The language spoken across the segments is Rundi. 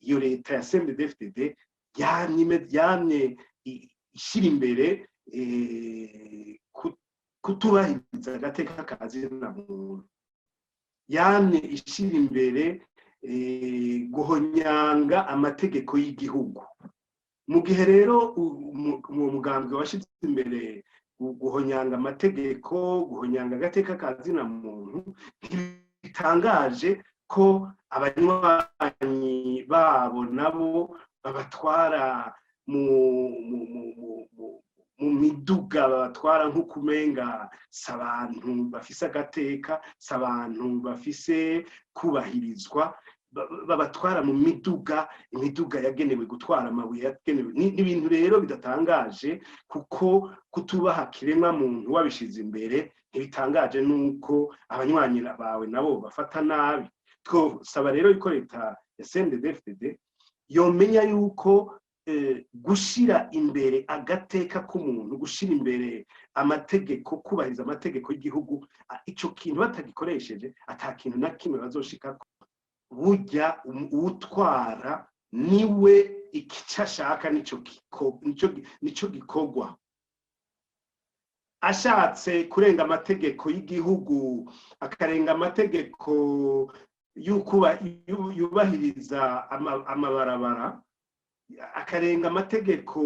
Iyo leta ya CNDD-FDD yamye ishyira imbere kutubahiriza agateka ka zina muntu, yamye ishyira imbere guhonyanga amategeko y'igihugu. Mu gihe rero uwo mugambwe washyize imbere guhonyanga amategeko, guhonyanga agateka ka zina muntu, ntibitangaje ko abanywanyi babo nabo babatwara mu miduga, babatwara nk'uko umenga si abantu bafise agateka, si abantu bafise kubahirizwa. Babatwara mu miduga, imiduga yagenewe gutwara amabuye, yagenewe n'ibintu. Rero bidatangaje, kuko kutubaha kiremwa muntu wabishize imbere, ntibitangaje nuko abanywanyi bawe nabo bafata nabi. Twosaba rero yuko leta ya CNDD-FDD yomenya yuko gushira imbere agateka k'umuntu, gushira imbere amategeko, kubahiriza amategeko y'igihugu, ico kintu batagikoresheje ata kintu na kimwe bazoshikako. Burya uwutwara niwe ikico ashaka nico gikorwa. Ashatse kurenga amategeko y'igihugu, akarenga amategeko yubahiriza amabarabara, akarenga amategeko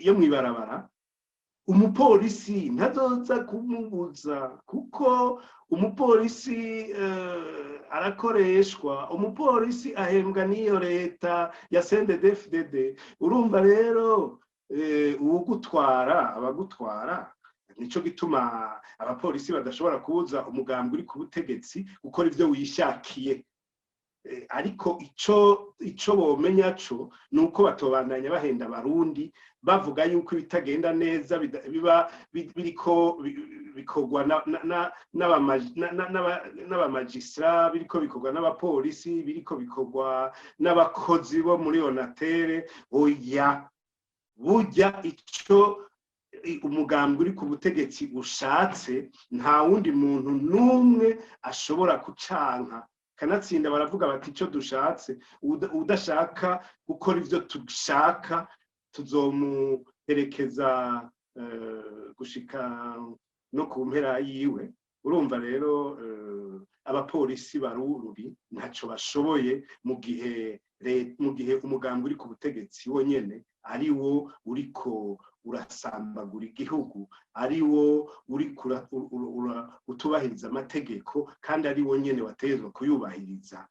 yo mw'ibarabara, umupolisi ntazoza kumubuza, kuko umupolisi arakoreshwa, umupolisi ahembwa n'iyo leta ya CNDD-FDD. Urumva rero, uwugutwara abagutwara. Nico gituma abapolisi badashobora kubuza umugambi uri ku butegetsi gukora ivyo wishakiye. Ariko ico bomenya co ni uko batobandanya bahenda Abarundi, bavuga yuko ibitagenda neza biba biriko bikorwa n'abamagistrat, biriko bikorwa n'abapolisi, biriko bikorwa n'abakozi bo muri ONATEL. Oya, burya ico umugambi uri ku butegetsi ushatse, nta wundi muntu n'umwe ashobora kucanka. Kanatsinda baravuga bati: "Icyo dushatse, udashaka gukora ivyo dushaka tuzomuherekeza gushika no ku mpera yiwe." Urumva rero, abapolisi barundi ntaco bashoboye mu gihe umugambi uri ku butegetsi wonyene ari wo uriko urasambagura igihugu, ari wo uriko utubahiriza amategeko, kandi ari wo nyene wategetswe kuyubahiriza.